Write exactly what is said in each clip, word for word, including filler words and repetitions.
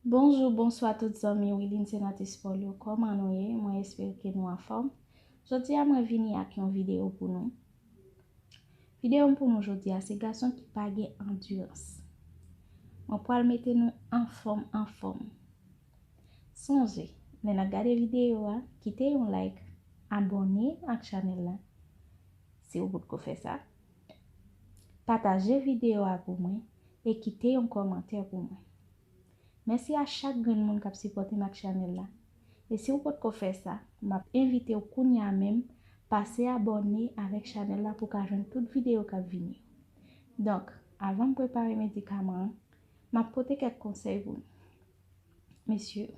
Bonjou, bonswa tout zanmi Wiline Senatus Paul yo. Kòman nou ye? Mwen espere ke nou anfòm. Jodi a mwen vini ak yon videyo pou nou. Videyo m pou nou jodi a se gason ki pa gen andirans. Mwen pral mete nou anfòm, anfòm. Sonje, lè n ap gade videyo a, kite yon like, abòne ak chanèl la si w potko fè sa. Pataje videyo a pou mwen e kite yon kòmantè pou mwen. Mèsi a chak grenn moun k ap sipòte m ak chanèl la. E si w potko fè sa, m ap envite w kounye a menm pase abòne avèk chanèl la pou w ka jwenn tout videyo k ap vini yo. Donk, avan m prepare medikaman an, m ap pote kèk konsèy pou nou. Mesye yo.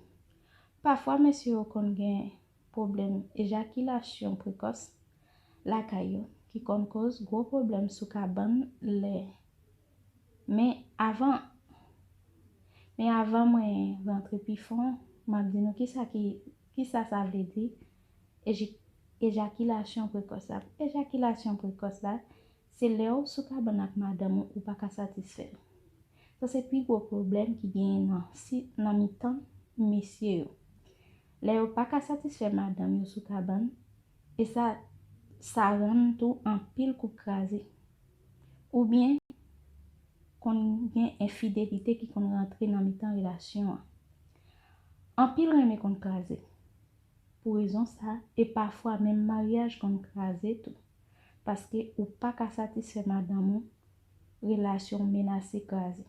Pafwa, mesye yo konn gen pwoblèm ejakilasyon prekòs lakay yo, ki konn koz gwo pwoblèm sou kabann lè. Men avan, men avan mwen rantre pi fon, m ap di nou kisa ki, kisa sa vle di, eji-, ejakilasyon prekòs la. Ejakilasyon prekòs la, se lè w sou kabann ak madanm ou, ou pa ka satisfè l. Sa se pi gwo pwoblèm ki genyen nan, si, nan mitan mesye yo. Lè yo pa ka satisfè madanm yo sou kabann, e sa, sa rann tou anpil koup kraze. Oubyen, konn gen enfidelite ki konn rantre nan mitan relasyon an. Anpil renmen konn kraze. Pou rezon sa, e pafwa menm maryaj konn kraze tou, paske ou pa ka satisfè madanm ou, relasyon w menase kraze.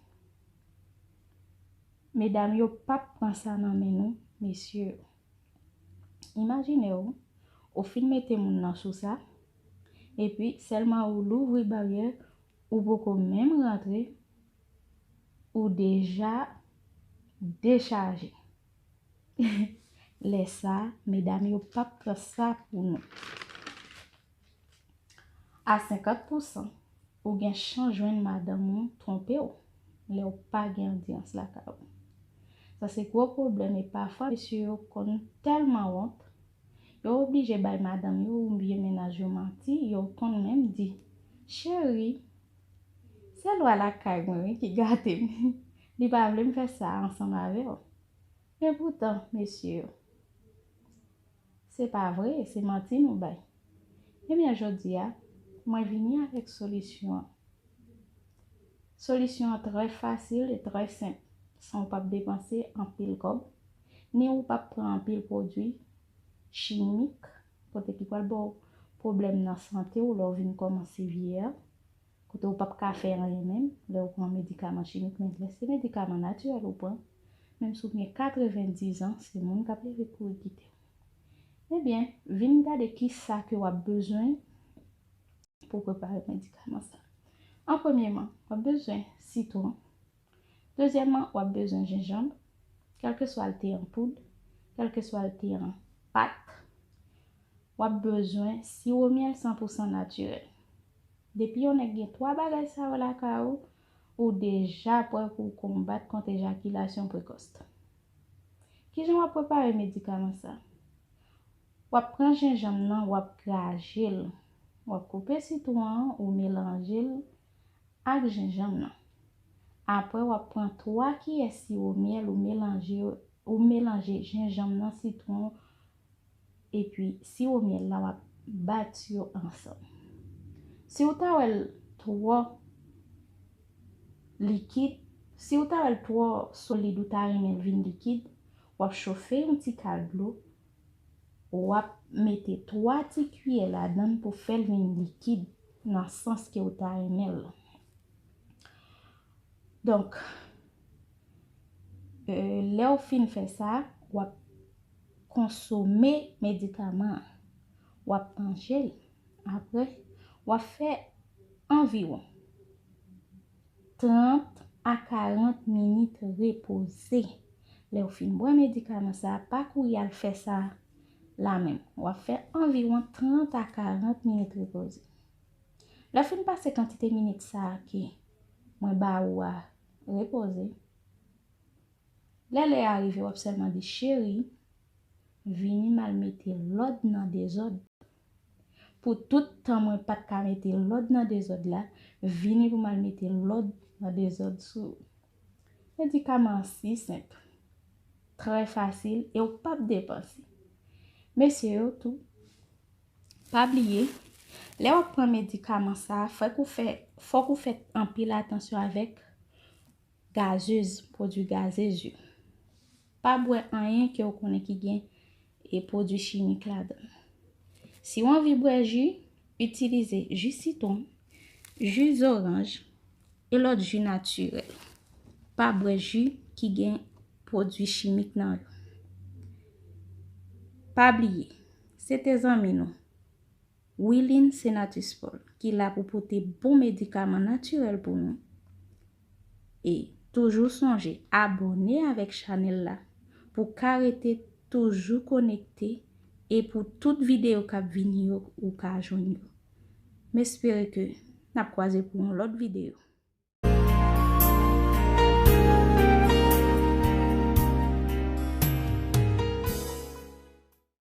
Medam yo p ap pran sa nan men nou, mesye yo. Imajine w, ou fin mete moun nan sou sa, epi sèlman ou louvri baryè, ou poko menm rantre, ou deja dechaje. Lè sa, medam yo p ap pran sa pou nou. A senkant pousan, ou gen chans jwenn madanm ou twonpe w lè w pa gen andirans lakay ou. Sa se gwo pwoblèm e pafwa mesye yo konn tèlman wont, yo oblije bay madanm yo oubyen mennaj yo manti, yo konn menm di, cheri, se lwa lakay mwen wi ki gate m. Li pa vle m fè sa ansanm avè w. Men poutan, mesye yo, se pa vre, se manti nou bay. Ebyen, jodi a, mwen vini avèk solisyon an. Solisyon an trè fasil e trè senp, san w p ap depanse anpil kòb, ni ou p ap pran anpil pwodui chimik, kote ki pral ba w pwoblèm nan sante w lè w vin kòmanse vye a. Kote ou p ap ka fè anyen menm, lè ou pran medikaman chimik, men lè se medikaman natirèl ou pran, menm si w gen katrevendiz an, se moun k ap leve kouri kite w. Ebyen, vin gade kisa ke w ap bezwen pou w prepare medikaman sa. An premyeman, w ap bezwen sitwon. Dezyèmman, w ap bezwen jenjanm, kèlkeswa l te an poud, kèlkeswa l te an pat. W ap bezwen siwo myèl san pousan natirèl. Depi yon nèg gen twa bagay sa yo lakay ou, ou deja prè pou w konbat kont ejakilasyon prekòs. Kijan w ap prepare medikaman sa? W ap pran jenjanm nan, w ap graje l. W ap koupe sitwon an, ou melanje l ak jenjanm nan. Apre, w ap pran twa kiyè siwo myèl, ou melanje, ou melanje jenjanm nan, sitwon, epi siwo myèl la, w ap bat yo ansanm. Si w ta wè l twò likid, si w ta wè l twò solid, ou ta renmen l vin likid, w ap chofe yon ti kal dlo, w ap mete twa ti kiyè ladan l pou fè l vin likid nan sans ke w ta renmen l. Donk, e, lè w fin fè sa, w ap konsome medikaman an. W ap manje l. Apre, w ap fè anviwon trant a karant minit repoze. Lè w fin bwè medikaman sa a, pa kouri al fè sa la menm. W ap fè anviwon trant a karant minit repoze. Lè w fin pase kantite minit sa a ke mwen ba ou a repoze, lè lè a rive, w ap sèlman di, cheri, vini m al mete lòd nan dezòd. Pou tout tan mwen pa t ka mete lòd nan dezòd la, vini pou m al mete lòd nan dezòd sou ou. Medikaman an si senp. trè fasil e ou p ap depanse. Mesye yo tou, pa bliye, lè w ap pran medikaman sa a, fòk ou fè, fòk ou fè anpil atansyon avèk gazez, pwodui gazez yo. Pa bwè anyen ke w konnen ki gen e pwodui chimik ladan l. Si w anvi bwè ji, itilize ji sitwon, ji zoranj e lòt ji natirèl. Pa bwè ji ki gen pwodui chimik nan yo. Pa bliye, se te zanmi nou, Wilin Senatus Paul, ki la pou pote bon medikaman natirèl pou nou. E toujou sonje abòne avèk chanèl la pou ka rete toujou konekte e pou tout videyo k ap vini yo ou ka jwenn yo. M espere ke n ap kwaze pou yon lòt videyo.